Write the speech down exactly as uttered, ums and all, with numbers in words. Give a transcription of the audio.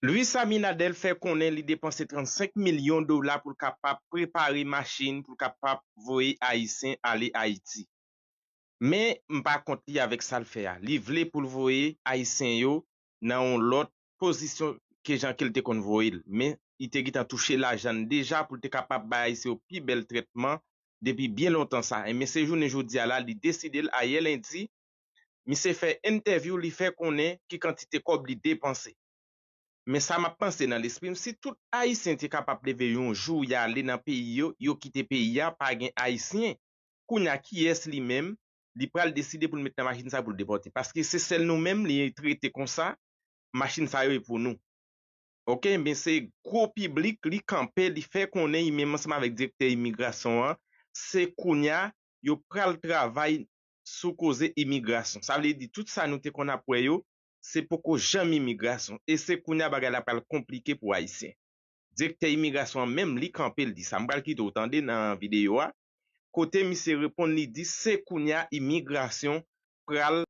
Luis Abinader fè konnen li depanse trannsenk milyon dola pou l kapab prepare machin pou l kapab voye Ayisyen ale Ayiti. Men, m pa kont li avèk sa l fè a. Li vle pou l voye Ayisyen yo nan yon lòt pozisyon ke jan ke l te konn voye l. Men, li te gentan touche lajan l deja pou l te kapab bay Ayisyen yo pi bèl trètman depi byen lontan sa. Men se jounen jodi a la, li deside l ayè lendi, misye fè entèvyou, li fè konnen ki kantite kòb li depanse. Men sa m ap panse nan lespri m, si tout Ayisyen te kapab leve yon jou y ale nan peyi yo, yo kite peyi a, pa gen Ayisyen. Kounye a, kiyès li menm, li pral deside pou l met nan machin sa pou l depòte? Paske se sèl nou menm li trete konsa, machin sa yo e pou nou. Oke, men se gwo piblik, li kanpe, li fè konnen, li menm ansanm avèk direktè imigrasyon an, se kounye a, yo pral travay sou koze imigrasyon. Sa vle di, tout sa nou te konn ap wè yo, se poko janm imigrasyon. E se kounye a bagay la pral konplike pou Ayisyen. Direktè imigrasyon an menm, li kanpe, l di sa. M pral kite w tande nan videyo a, kote misye reponn, li di, se kounye a imigrasyon pral